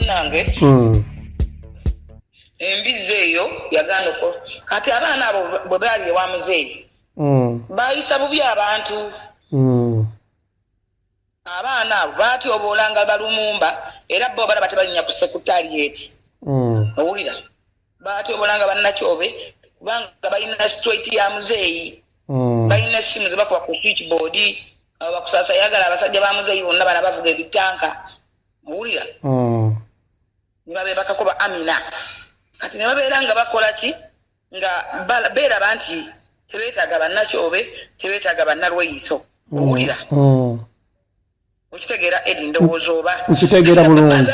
Munnange, embizzi eyo yagaana oko. Kati abaana abo bwe baali ewa muzeeyi, bayisa bubi abantu. Abaana abo batyoboolanga Balumumba, era bo balaba tebalinnya ku sekutaliyeti. Owulira, batyoboolanga bannakyobe kubanga balina straight ya muzeeyi. Balina essimu zebakuba ku switchboard. Abo bakusaasa yagala abasajja ba muzeeyi bonna bana bavuga ebitanka, owulira? Ne babeebakako ba Amina. Kati ne babeera nga bakola ki, nga beeraba nti tebeetaaga bannakyobe, tebeetaaga bannalweyiso, owulira? Okitegeera, Edi, ndowooza oba? Nkitegeera bulungi.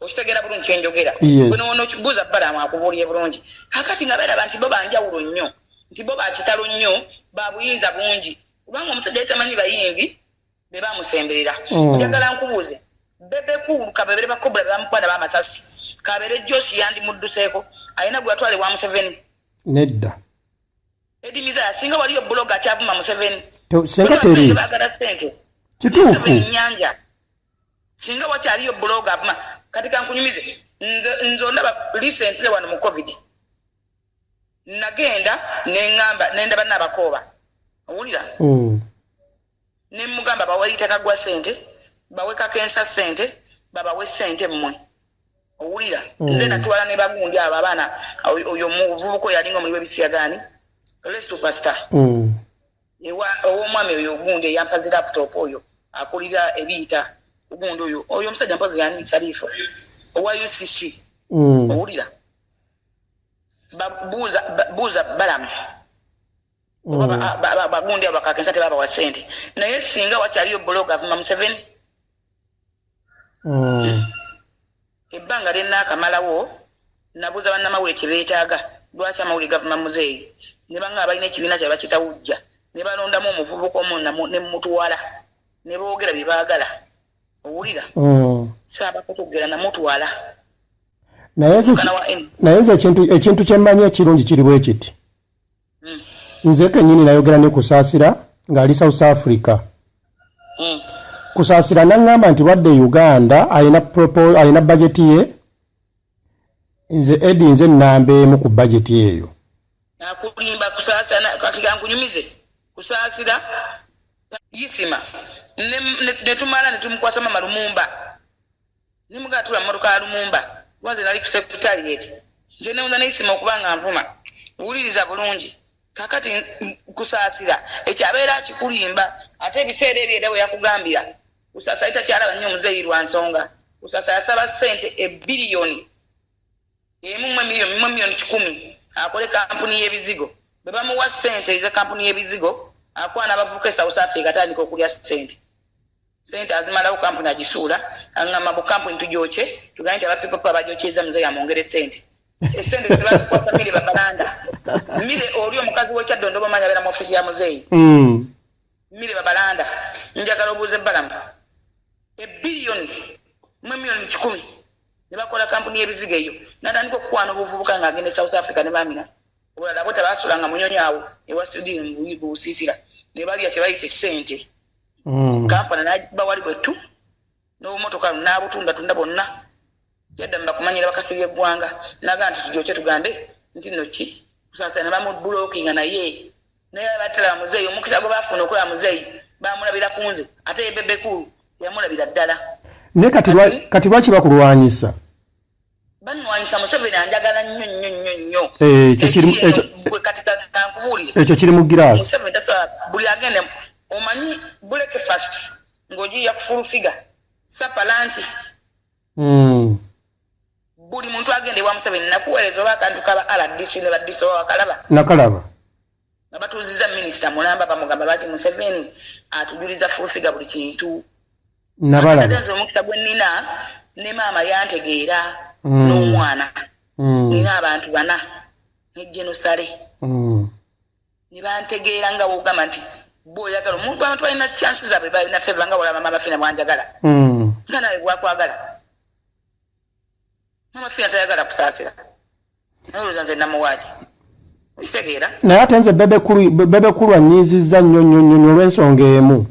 Okitegeera bulungi kyenjogera? Yes. Buno buuza Balamu akubuulire bulungi. Kakati nga beeraba nti bo banjawulo nnyo, nti bo bakitalo nnyo, babuyinza bungi, kubanga omusajja yali tamanyi bayimbi be bamusemberera. Njagala nkubuuze, Bebe Cool, kabebere bakobula bebamukuba bamasasi, kabere Josi yandimudduseeko, alina gwe yatwala ewa Museveni? Nedda. Edi Mizaya, singa waliyo blogger akyavuma Museveni? Senga teri. Baagala ssente. Kituufu. Museveni nyanja. Singa wakyaliyo blogger avuma kati, kankunyumize, nze ondaba recently wano mu COVID nagenda neŋŋamba nendaba nabakooba, owulira? Ne mugamba bawe Itakagwa sente, bawe Kakensa sente, babawe sente mmwe, owulira? Nze natwala ne bagundi abo abaana, oyo omuvubuka oyo alinga omuli w'ebisiyagaani le superstar, ewa ow'omwami oyo ogundi eyampa zi laptop, oyo akulira ebiyita ogundi oyo omusajja mpozi yani Salifu owa UCC. Owulira? Buuza Balamu oba bagundi abo bakakensa tebabawa sente, naye singa wakyaliyo blogger avuma Museveni? Ebbanga lyenaakamalawo nabuuza bannamawulire kye beetaaga, lwaki amawulire gavuma muzeeyi, ne banga balina ekibiina kyabwe bakitawujja, ne balondamu omuvubuka omu ne mutwala ne boogera bye baagala, owulira? Saabakutugera namutwala. Naye nze ekintu kyemmanyi ekirungi kiri bwe kiti. Nze kennyini nayogera ne Kusaasira ng'ali South Africa. Kusaasira naŋŋamba nti lwadde Uganda alina bajeti ye, nze Edi nze nnamba emu ku bajeti eyo. Akulimba Kusaasira. Kati kankunyumize, Kusaasira yisima ne tumala ne tumukwasa mama Lumumba, nimugaa tula mmotoka ya Lumumba, kuba nze nali ku secretariat, nze newuza neyisima okuba nga nvuma. Wuliriza bulungi, kakati Kusaasira ekyo abeera akikulimba. Ate ebiseera ebyo era bwe yakugambira, Kusaasira takyalaba nnyo omuzeeyi lwa nsonga. Kusaasira yasaba ssente ebbiliyoni 1 mu miliyoni 100 akole kampuni y'ebizigo. Bwe bamuwa ssente eza kampuni y'ebizigo, akwana abavubuka e South Africa, atandika okulya ssente, sente azimalawo, kampuni agisuula. Aŋŋamba bu kampuni tugyokye, tugambe nti abapipopa bajokyeza muzeeyi amwongere sente. Esente tebazikwasa Mire Babalanda. Mire oli omukazi w'ekyaddondo, bamanyi abeera mu ofiisi ya muzeeyi. Mire Babalanda, njagala obuuze Balamu, ebbiliyoni mu miliyoni 100 ne bakola kampuni y'ebizigo eyo, natandika okukwana obuvubuka ng'agenda e South Africa ne bamina obulala bo tebasulanga munyonyo awo ewa Sweden mu busiisira ne balya kye bayita essente. Kampani nagiba wali bwettu n'obumotoka n'abutundatunda bonna, yadda mubakumanyira bakasirya eggwanga, naga nti tujokye tugambe nti nno ki Kusaasira ne bamublockinga. Naye abatalaba muzeeyi, omukisa gwe bafuna okulaba muzeeyi bamulabira ku nze, ate ye Bebe Cool yamulabira ddala. Naye kati lwaki bakulwanyisa? Banwanyisa, Museveni anjagala nnyo nnyo nnyo nnyo. Eh, ekyo Gwe kati kankubuulire. Ekyo kiri mu giraasi. Museveni tasobola buli agenda, omanyi breakfast ng'ogiya ku Full Figure, supper, lunch. Buli muntu agenda ewa Museveni, nakuweereza oba akantu kaba RDC ne badisi, oba wakalaba? Nakalaba. Nga batuuziza minisita mulamba, bamugamba lwaki Museveni atujuliza Full Figure buli kintu. Ate Nabalaba. Nze omukisa gwe nnina, ne maama yantegeera n'omwana. Nina abantu bana ne genosale ne bantegeera nga wogamba nti bw'oyagala omuntu, abantu balina chance zaabwe, balina favor, nga walaba Maama Fina bwanjagala, nga nawe bwakwagala. Maama Fina tayagala Kusaasira, naye olowooza nze namuwaaki? Okitegeera? Naye ate nze Bebe Cool anyiizizza nnyo nnyo nnyo nnyo olw'ensonga emu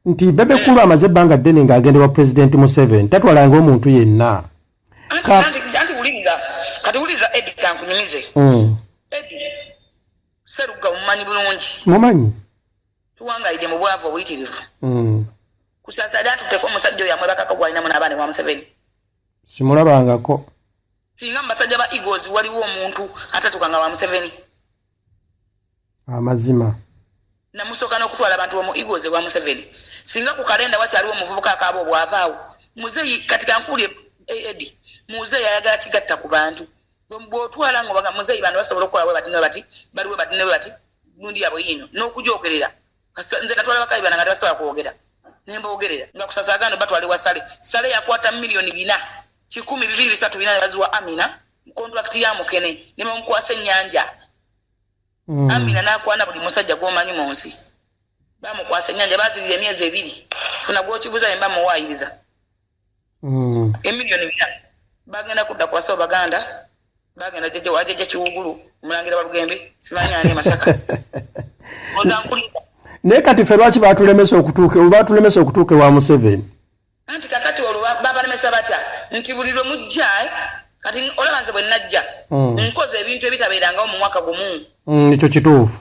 nti Bebe Cool amaze ebbanga ddene ng'agenda wa Pulezidenti Museveni, tatwalanga omuntu yenna. Anti wuliriza, kati wuliriza Edi, kankunyumize. Edi Serugga mumanyi bulungi. Mumanyi. Tuwangayidde mu bwavu obuyitirivu. Kusasa atutteko omusajja oyo amwebakako gwalinamu n'abaana wa Museveni. Simulabangako. Singa mu basajja ba Eagles waliwo omuntu atatukanga wa Museveni. Amazima. Namusooka n'okutwala abantu bomu Eagles ewa Museveni. Singa ku kalenda wakyaliwo omuvubuka akaaba obwavaawo. Muzeeyi kati kankuulye Edi, muzeeyi ayagala kigatta ku bantu. Bw'otwala nga obaga muzeeyi bano basobola okukola bwe bati ne bati, baliwe bati ne bati, gundi yabwe yiino n'okugyogerera. Nze natwala bakayi bana nga tebasobola kwogera, ne mboogerera nga kusasa agano batwala ewa Sale. Sale yakwata 2,400,000 234 ne baziwa Amina kontrakiti ya Mukene ne bamukwasa ennyanja. Amina n'akwana buli musajja gw'omanyi mu nsi, bamukwasa ennyanja, bazirira emyezi 2. Funa gw'okibuuza ne bamuwaayiriza. 4,000,000 bagenda kudda ku basawo Baganda, bagenda jjajja wa jjajja Kiwugulu, omulangira wa Lugembe, simanyi ani e Masaka. Ozankulira. Naye kati ffe lwaki batulemesa okutuuka, batulemesa okutuuka ewa Museveni? Anti kakati olwo babalemesa batya nti buli lwe mujja, kati olaba nze bwe najja nkoze ebintu ebitabeerangawo mu mwaka gumu. Ekyo kituufu.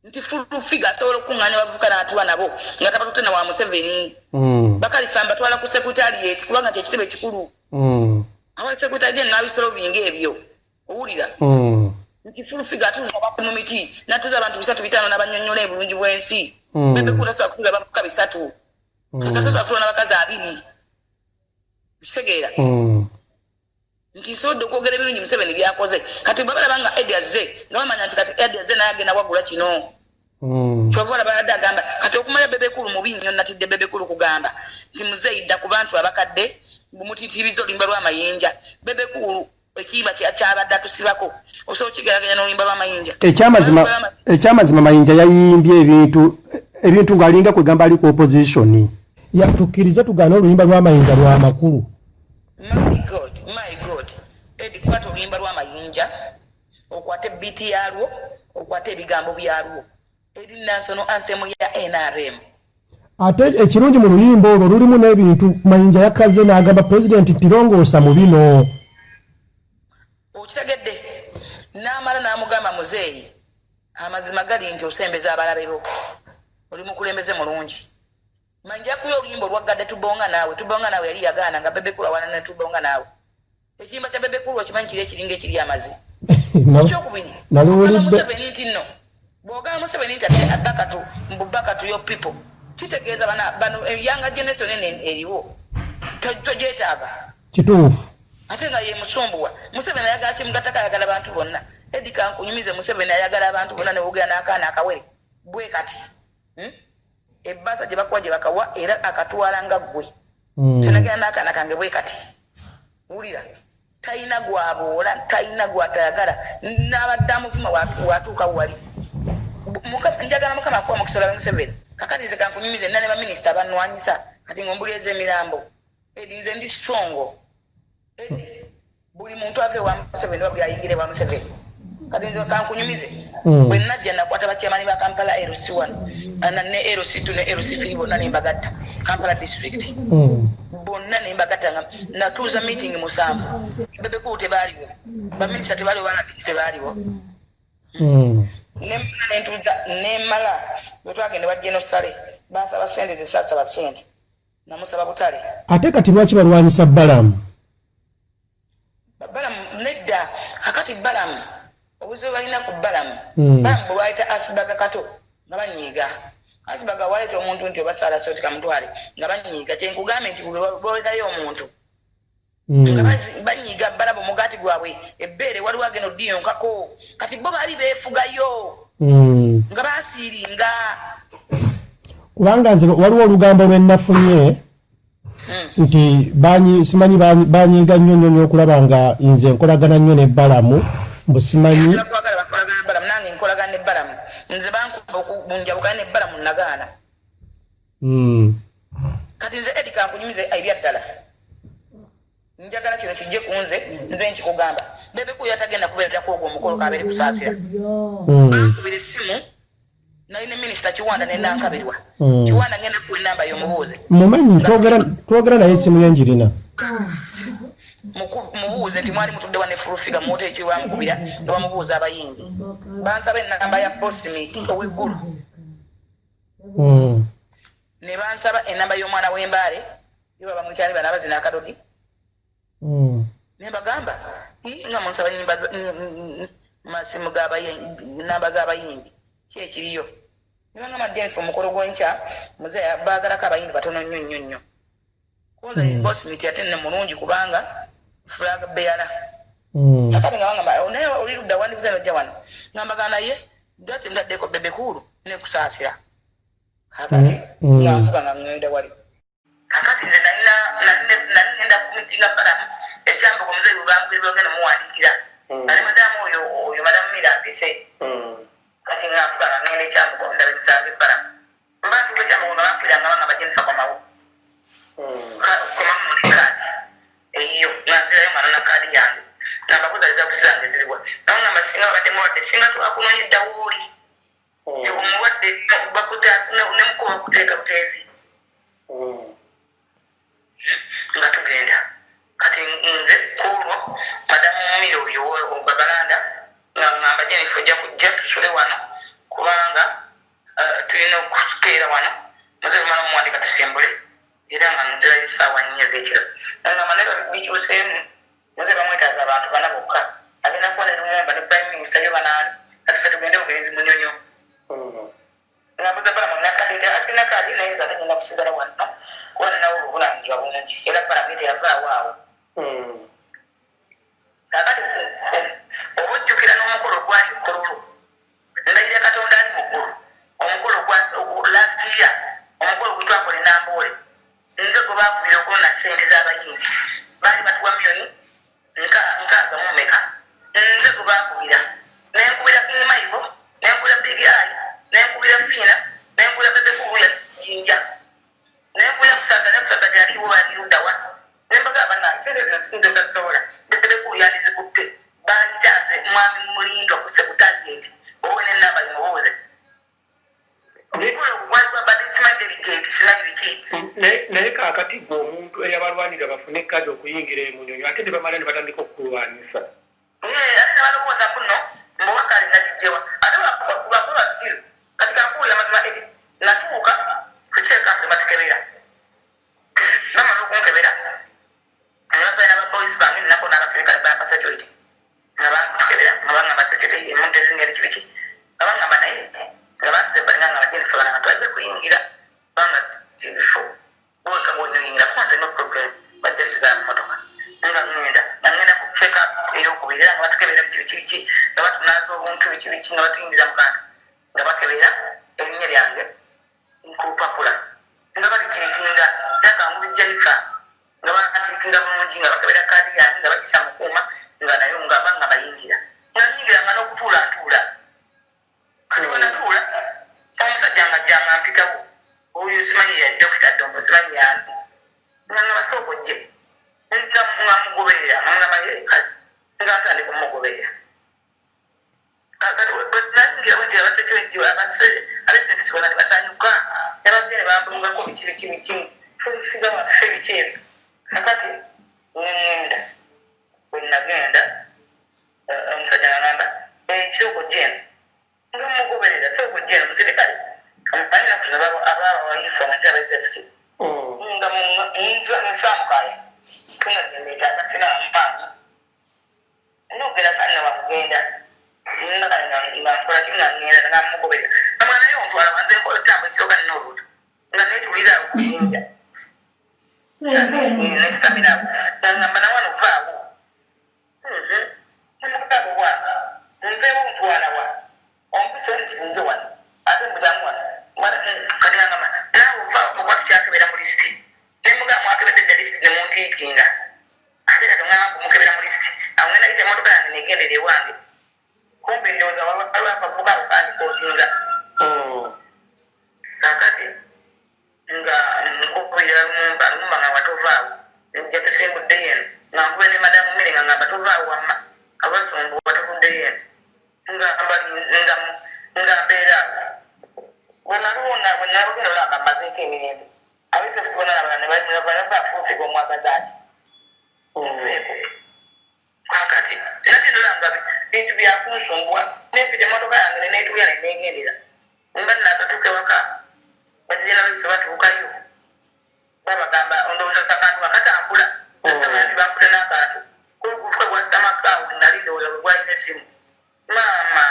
Nti Full Figure asobola okukuŋŋaanya abavubuka n'atuula nabo nga tabatutte na wa Museveni. Bakalifa mbatwala ku secretariat kubanga kye kitebe ekikulu. Awa secretariat n'abisolovinga ebyo. Owulira? Nti Full Figure atuuza abantu mu miti, n'atuuza abantu 3 5 n'abannyonnyola obulungi bw'ensi. Bebe Cool tasobola kutuuza abavubuka 3. Tasobola kutuula n'abakazi 2. Kitegeera? Nti nsobodde okwogera ebirungi Museveni by'akoze. Kati bwe balaba nga Eddie azze, nga bamanya nti kati Eddie azze naye agenda wagula kino. Kyova olaba abadde agamba kati okumanya Bebe Cool mubi nnyo, natidde Bebe Cool kugamba nti muzeeyi dda ku bantu abakadde mumutiitiibiza oluyimba lw'amayinja. Bebe Cool ekiyimba kyabadde atusibako osobola okigeraganya n'oluyimba lw'amayinja. Ekyamazima Mayinja yayimbye ebintu ng'alinga kwegamba ali ku opposition. Tukkirize tugaane oluyimba lw'amayinja lwa makulu. My God, my God. Eddie, kwata oluyimba lw'amayinja, okwate beat yalwo, okwate ebigambo byalwo. Eri Nansono anthem ya NRM. Ate ekirungi mu luyimba olwo lulimu n'ebintu Mayinja yakaze n'agamba pulezidenti nti longoosa mu bino. Okitegedde? N'amala n'amugamba muzeeyi, amazima gali nti osembeza abalabe bo. Oli mukulembeze mulungi. Mayinja yakubye oluyimba olwaggadde Tubonga Naawe. Tubonga Naawe yali yagaana nga Bebe Cool awaana ne Tubonga Naawe. Ekiyimba kya Bebe Cool okimanyi kiri ekiringa ekiri amazi. Ekyokubiri, Naluwulidde. Museveni nti nno, bw'ogamba Museveni nti ate back to, mbu back to your people, kitegeeza bano younger generation eno eriwo togyetaaga. Kituufu. Ate nga ye musumbuwa. Museveni ayagala kimugattako, ayagala bantu bonna. Eddie kankunyumize, Museveni ayagala abantu bonna ne wogera n'akaana akawere bwe kati. Ebbaasa gye bakuwa gye bakawa era akatwala nga ggwe. Senagenda n'akaana kange bwe kati. Wulira, talina gw'aboola, talina gw'atayagala, n'abadde amuvuma watuuka wali. Njagala Mukama akuwa omukisa olabe Museveni. Kakati nze kankunyumize, nina ne baminisita bannwanyisa, kati ng'ombuuliriza emirambo. Eddie, nze ndi strong. Eddie, buli muntu ava ewa Museveni oba buli ayingira ewa Museveni. Kati nze kankunyumize. Bwe najja nakwata bachairman ba Kampala LC1, ne LC2 ne LC3 bonna ne mbagatta Kampala district. Bonna ne mbagatta nga natuuza meeting 7. Bebe Cool tebaaliwo, baminisita tebaaliwo, ba tebaaliwo. Nemala nentuuza, nemala bwe twagenda ewa General Saleh, bansaba ssente ze saasaba ssente. Namusaba butale. Ate kati lwaki balwanyisa Balamu? Balamu nedda, akati Balamu obuzibu balina ku Balamu. Balamu bwe bayita Asibaga Kato nga banyiiga. Asibaga waleeta omuntu nti oba Saala Soti kamutwale nga banyiiga. Kye nkugambye nti bwe bawetayo omuntu nga banyiiga balaba omugaati gwabwe ebbeere waliwo agenda oddiyonkako. Kati bo baali beefugayo nga basiiringa. Kubanga nze waliwo olugambo lwe nafunye nti simanyi banyiiga nnyo nnyo nnyo okulaba nga nze nkolagana nnyo ne Balamu, mbu simanyi. Bakwagala bakolagana ne Balamu, nange nkolagana ne Balamu. Nze bankuba okunjawukana ne Balamu nagaana. Kati nze Eddie kankunyumize ebya ddala. Njagala kino kijje ku nze, nze nkikugamba. Bebe Cool yatagenda kubeerako ogwo omukolo kabeere kusaasira. Bankubira essimu, nali ne Minisita Kiwanda ne Nankabirwa. Kiwanda ngenda kuwa ennamba y'omubuuze. Mumanyi, twogera naye essimu ye njirina. Mubuuze nti mwali mutudde wa ne Fulufiga mu woteri ki bamukubira nga bamubuuza abayimbi. Bansaba ennamba ya Bosimiti ow'eggulu. Ne bansaba ennamba y'omwana w'Embaale, yo baba mukyali bano abazina akadodi. Ne mbagamba nga munsaba nyimba masimu g'abayimbi, namba z'abayimbi, ki ekiriyo? Ne bangamba, James, omukolo gw'enkya muze baagalako abayimbi batono nnyo nnyo nnyo. Kunze Bosimiti ate nne mulungi kubanga flag bearer. Kakati nga bangamba, oh, naye oli ludda wandivuze nojja wano, nga mbagamba naye dwati mutaddeko Bebe Cool nekusaasira. Kakati nga nfuga nga ŋŋenda wali. Kakati nze nalina nali ngenda kumitinga Balamu ekyambuka omuzeeyi webambwirwa ngenda muwandiikira ali madamu oyo oyo madamu Mira mpise. Kati nga nfuga nga ŋŋenda ekyambuko ndabe nsange Balamu. Mba ntuuka ekyambuko nga bampulira nga bangamba, Jennifer, komawo, komawo muri kaadi eyiyo. Nga nzirayo nga nona kaadi yange, nga mbabuuza results zange ziriwa. Nabangamba singa babadde mulwadde singa twakunonye dda wooli omulwadde nemukuba bakuteeka buteezi. Nga tugenda. Kati nze kuolwo madamu Mumire oyo babalanda nga ŋŋamba, Jennifer, ojja kujja tusule wano kubanga tulina okukeera wano muze lumala omuwandika tusimbule. Era nga nzirayo saawa 4 ez'ekiro. Ngamba naye bikyuseemu, muze bamwetaaza abantu bana bokka, agenda kuba ne Lumumba ne prime minister yo banaani. Kati ffe tugende bugenzi Munyonyo. Nga mbuza Balamu, nina kaadi? Asina kaadi, naye nze ate ngenda kusigala wano kuba ninawo obuvunanyizibwa bungi. Era Balamu ye teyavaawo awo. Kakati oba ojjukira n'omukolo ogwali Kololo, ndayira Katonda ali mu ggulu, omukolo gwa last year, omukolo gwe twakola enamboole, nze gwe bakubira okulona ssente z'abayimbi. Baali batuwa miliyoni 60 mu meka. Nze gwe bakubira, nenkubira King Michael, nenkubira Big Eye, nenkubira Fiina, nenkubira Bebe Cool ya Jinja, nenkubira Kusasa ne Kusasa gyaliwo baliruddawa. Nembaga, bannange, sente zino sinze butazisobola, Bebe Cool yandizikutte. Bayita nze mwami Mulindwa ku secretariat, owe nenamba yimubuuze omukolo gwali gwa badi simanyi delegate simanyi biki. Naye kaakati gwe omuntu eyabalwanira bafune kaadi okuyingira emunyonyo, ate ne bamala ne batandika okukulwanyisa. Ate ne balowooza kuno mbuwakale nagijjewa, ate bakuba basiru. Kati kankuwulira amazima eri natuuka kuteeka ne batukebera. Bamala okunkebera ne babeera n'abapoliisi bange nnako n'abaserikale bampa security nga batukebera, nga bangamba security emuntu ezinga biki biki, nga bangamba naye nga banzize balinga nga bajennifa bana nga tebajja kuyingira kubanga ebifo weka gwonoyingira kubanze no problem, bajja sigala mu motoka. Nga ngenda, nga ngenda ku check up eyokubiri, era nga batukebera biki biki biki, nga batunaaza obuntu biki biki, nga batuyingiza mu kantu, nga bakebera erinnya lyange ku lupapula, nga balitiikinga nakangubi Jennifer, nga bantiikinga bulungi, nga bakebera kaadi yange, nga bagisa mu kuuma, nga nayo nga banga bayingira, nga nyingira, nga n'okutuula ntuula. Kati bwe natuula, omusajja nga ajja nga mpitawo, oyo simanyi ya Dokita Dombo simanyi yani, nga nga basooka ojje, nga nga mugoberera, nga ngamba ye kale, nga ntandika omugoberera. Kakati nayingira bwenti, abasecurity abesecurity bona ne basanyuka, ne bajja ne bambungako biki biki biki, fuga waffe biki ebyo. Kakati neŋŋenda. Bwe nagenda, omusajja nagamba, "Kisooka ojja eno." Nga mugoberera, sooka ojja eno. Musirikale omumanyi naku zino ababawa uniform nti aba SFC, nga nsamukaaya sina gyenetaaga, sina amaanyi nogera sanna wakugenda nga nkola ki, nga ngenda nga mugoberera nga naye ontwala wanze nkola otambula ekiro nina olubuto, nga netuulira awo kuyinja nesitamira awo, nga ngamba nawano vaawo nemugamba wa nveewo ntwala wa ompisa nti nze wano ate mbutamu wano. Kati ngamba naawe ovaawo kuba tukyakebera mu lisiti. Nemugamba mwakebedde dda lisiti nemuntiikinga, ate kati ngamba kumukebera mu lisiti awo ngenda yita emotoka yange negendera ewange. Kumbe ndowooza waliwo akavubuka ako kandikootinga. Kakati nga nkubira Lumumba, Lumumba nga watovaawo nja tusimbuddeyo eno, nga nkube ne madamu Mere nga ngamba tovaawo wamma abasumbuwa tuvuddeyo eno, nga nga mbeera awo. Bwenaluwona bwenabagenda olaba nga mmazeeko emirembe, abesefusi bonna nabala ne bafuufiga omwagaza ati nveeko. Byakunsumbuwa, nempita emmotoka yange neneetulya neneegendera mba nakatuuka ewaka, bajja nababisa batuukayo, babagamba ondowooza akantu akatambula esamandi bankuta n'akantu kufuka gwasitamakaawo, nali ndowooza bwe gwalina essimu. Maama,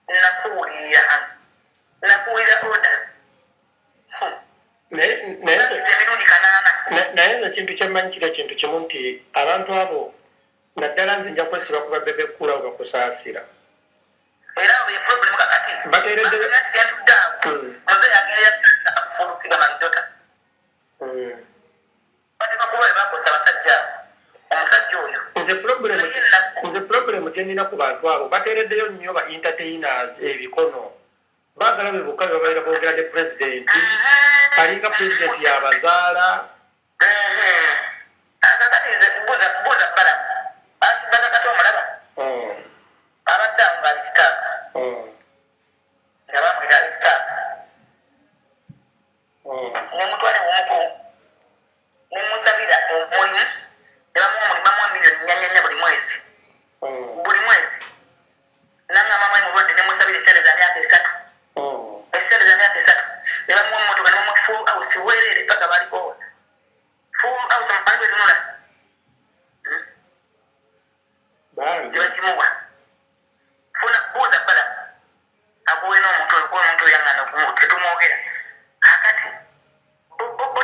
nakuwulira, nakuwulira order. Emirundi 8. Naye nze ekintu kyemmanyi kiri ekintu kimu nti abantu abo, naddala nze nja kwesiba ku ba Bebe Cool abo bakusaasira. Era abo ye problem kakati. Bateeredde- Nti gentudde awo, muzeeyi agenda Full Figure, my daughter. Bateeka kuba bwe bakozesa abasajja abo, omusajja oyo. Nze problem gye nnina ku bantu abo, bateereddeyo nnyo ba entertainers ebikono. Baagala be bokka be babaira boogera ne pulezidenti, alinga pulezidenti yabazaala. Kakati nze buuza, buuza Balamu asibaza kati omulaba abadde awo ng'ali stuck, nga bamwita ali stuck. Nemutwale wumuku, nemusabira omulimu, ne bamuwa omulimu, bamuwa miliyoni 4 4 buli mwezi, buli mwezi. Nangamba mwe mulwadde, nemusabira esente za myaka 3, esente za myaka 3. Ne bamuwa emmotoka, ne bamuwa full house bwereere paka baliko full house amanyi bwetunula. Bambi. Tebagimuwa. Funa buuza bala akuwe n'omuntu oyo, kuba omuntu oyo yaŋŋana tetumwogera. Kakati bo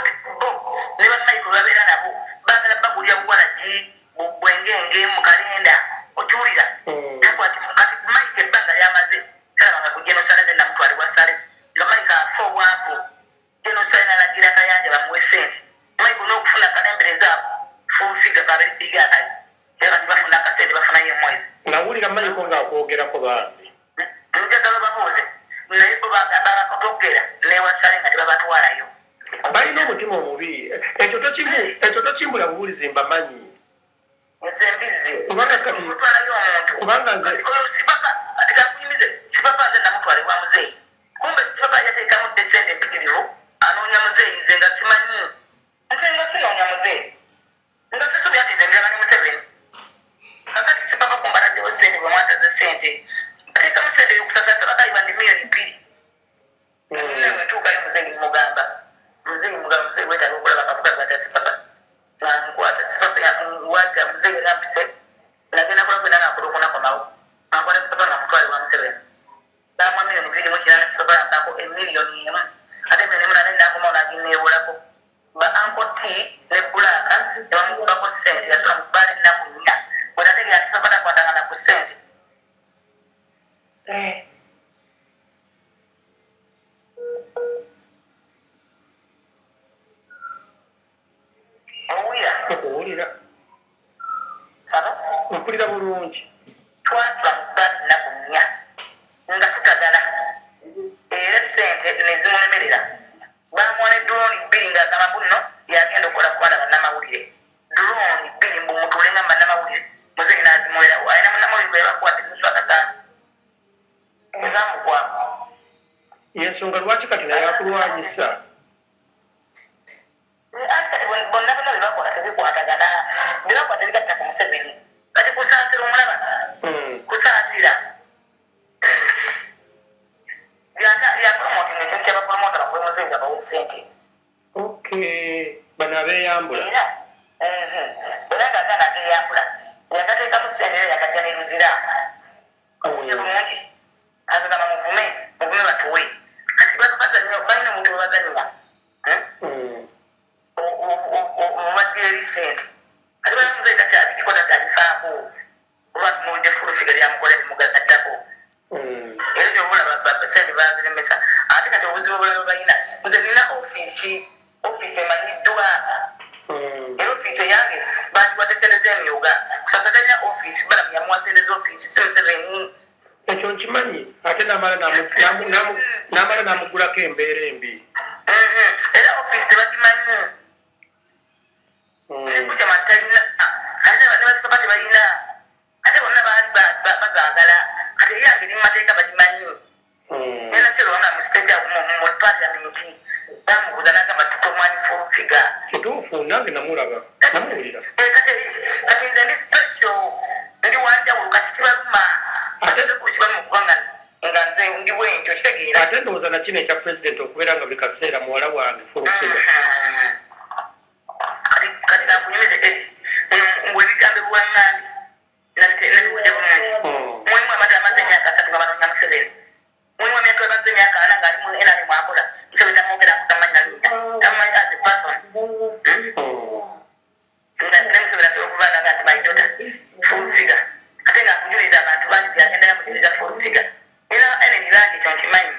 ne bamaiko babeera nabo baagala bagulya buwalagi bwengenge mu kalenda, okiwulira? Takwati kati Mike ebbanga lyamaze talabanga ku General Saleh. Namutwale wa Saleh nga Mike afa obwavu, General Saleh nalagira Kayanja bamuwe sente. Mike n'okufuna kalembereza ako Full Figure kabeere bigaali, era kati bafuna akasente, bafunayo omwezi. Nawulira Mayiko ng'akwogerako, bambi. Njagala babuuze, naye bo babakotogera newasale nga tebabatwalayo. Balina omutima omubi, ekyo tokimbula bubulizi, mbamanyi. Nze mbizzi. Kubanga kati- Otwalayo omuntu. Kubanga nze- Kati oyo Sipapa, ati kakunyumize. Sipapa nze namutwala ewa muzeeyi, kumbe Sipapa yateekamu dde sente empitirivu, anoonya muzeeyi. Nze nga simanyi, nze nga sinoonya muzeeyi, nga sisubya nti nze ndiraga ne Museveni. Kakati Sipapa kumbe ataddewo sente, bwe mwataze sente, bateekamu sente yokusasula sebakayiba ndi miliyoni 2. Bwe ntuukayo muzeeyi mugamba, muzeeyi mugamba, muzeeyi wetaaga okulaba akavuga gata Sipapa nkwata Sipapa wata muzeeyi era mpise nagenda kola kwena nga nkola okunakomawo, ankwata Sipapa nga mutwale wa Museveni, bamuwa miliyoni 208. Sipapa yampaako emiliyoni 1, ate miliyoni 1 nane nakomawo nagineewolako ba Uncle T ne Black ne bamukubako sente. Yasula mu bbaala ennaku 4, bwe nategeera nti Sipapa takwatangana ku sente. Owulira? Okuwulira. Kano. Mpulira bulungi. Twasula mu bbaala ennaku 4 nga tutagala, era esente nezimulemerera. Bamuwa ne drone 2 ng'agamba buno yagenda okukola ku baana bannamawulire. Drone 2 mbu mutuule nga bannamawulire. Muzeeyi n'azimuwerawo, alina munnamawulire gwe yabakuwadde nusu akasanvu ezamukwako. Yensonga lwaki kati naye akulwanyisa. Anti kati bonna bonna byebakola tebikwatagana, byebakola tebigatta ku Museveni. Kati Kusaasira omulaba? Kusaasira yapromotinga ekintu kyabapromota bakuwe muzeeyi babawe sente. Okay, bano abeeyambula. Era era ng'agaana ageyambula yagateekamu sente, era yakajja ne Luzira owulira bulungi, agagamba muvume, muvume batuwe. Kati bazanya, balina omuntu we bazanya obaddira eri sente. Kati bala muzeeyi takyabiriko, takyabifaako, oba tunulidde Full Figure lyamukola bimugaddako. Era kyovulaba sente baziremesa. Ate kati obuzibu obulala bwe balina, nze nina ofiisi, ofiisi emanyiddwa, era ofiisi eyange bandiwadde sente z'emyuga. Kusasa talina ofiisi, Balamu yamuwa sente z'ofiisi, si Museveni. Ekyo nkimanyi, ate n'amala n'amugulako embeera embi. Era ofiisi tebagimanyi. Kukyama talina, ate ne basaba tebalina, ate bonna baali bazaagala. Kati eyange eri mu mateeka, bagimanyi. Nenakyo mu state mu parliament bamubuuza nagamba tutomwanyi Full Figure. Kituufu, nange namulaba, namuwulira. Kati nze ndi special, ndi wanjawulo, kati kibaluma. Nga nze ndi bwentyo, kitegeera. Ate ndowooza nakino ekya pulezidenti okubeera nga buli kaseera muwala wange fulufula. Kati kankunyumize, Edi, mbu ebigambo ebiwaŋŋambi nabikujja bulungi. Mulimu abantu amaze emyaka 30 nga banoonya Museveni. Mulimu emyaka emaze emyaka 40 nga ali mu NRM akola, Museveni tamwogera, tamanyi nalinnya, tamumanyi as a person. Nga ne Museveni asobola okuva nga nti, "My daughter, full figure," ate nga akujuliza abantu bangi byagenda yamujuliza full figure. Nina enemy bangi, kyo nkimanyi.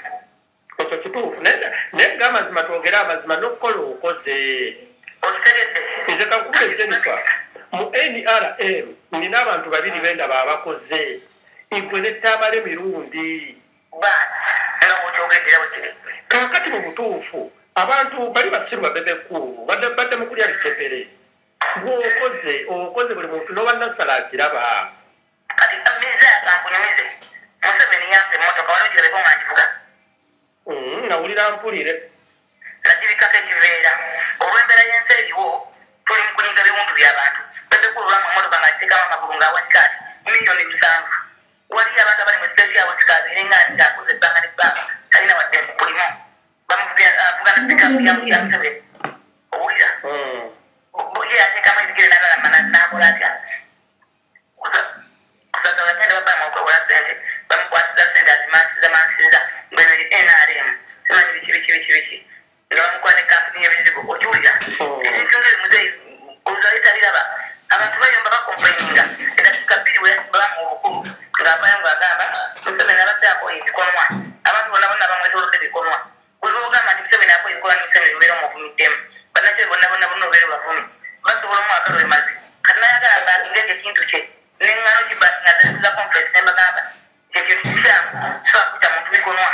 Ekyo kituufu, naye nga amazima, twogere amazima, n'okukola okoze. Okitegedde? Nze kankubule, Jennifer, mu NRM nina abantu babiri bendaba abakoze, igwe ne Tamale Mirundi. Baasi, nga bwokyogedde era bwekiri. Kaakati mu butuufu abantu bali basiru babebekulu badde mu kulya bicepere. Bw'okoze okoze, buli muntu n'oba Nassala akiraba. Kati miza kankunyumize, Museveni yampa emmotoka, wali ogirabeko nga ngivuga? Nawulira mpulire. Nagibikako ekiveera olw'embeera y'ensi eriwo, tuli mu kunyiga biwundu by'abantu. Bebekulu olwamu emmotoka nga giteekamu amagulu ng'awanika ati miliyoni 7. Waliyo abantu abali mu State House, kabeere nga nti akoze ebbanga n'ebbanga, talina wadde kulimu, bamuvuga na pikapu ya Museveni, owulira? Ye ateekamu ebigere n'agalama n'akola atya? Kusaza bagenda babamu okwewola sente, bamukwasiza sente, azimansiza mansiza mbweberi NRM, simanyi biki biki biki biki, nga bamukola ne kampuni y'ebizigo, okiwulira? Ebintu ngaebyo muzeeyi oluzali tabiraba. Abantu bayomba, bacomplaininga. Eddakiika 2 bamu obukulu ng'avayo ng'agamba Museveni abadde akola ebikolwa, abantu bonna bonna bamwetoolodde ebikolwa. Buli lwogamba nti Museveni akola ebikolwa ne Museveni, obeera omuvumiddemu. Bannakyeyo bonna bonna bonna obeera obavumi, basobola omwaka lwe mazi. Kati nayagala mbackinga ekyo ekintu kye, neŋŋano kibackinga za conference, ne mbagamba ekyo kikyamu, kisobola kuyita muntu bikonwa.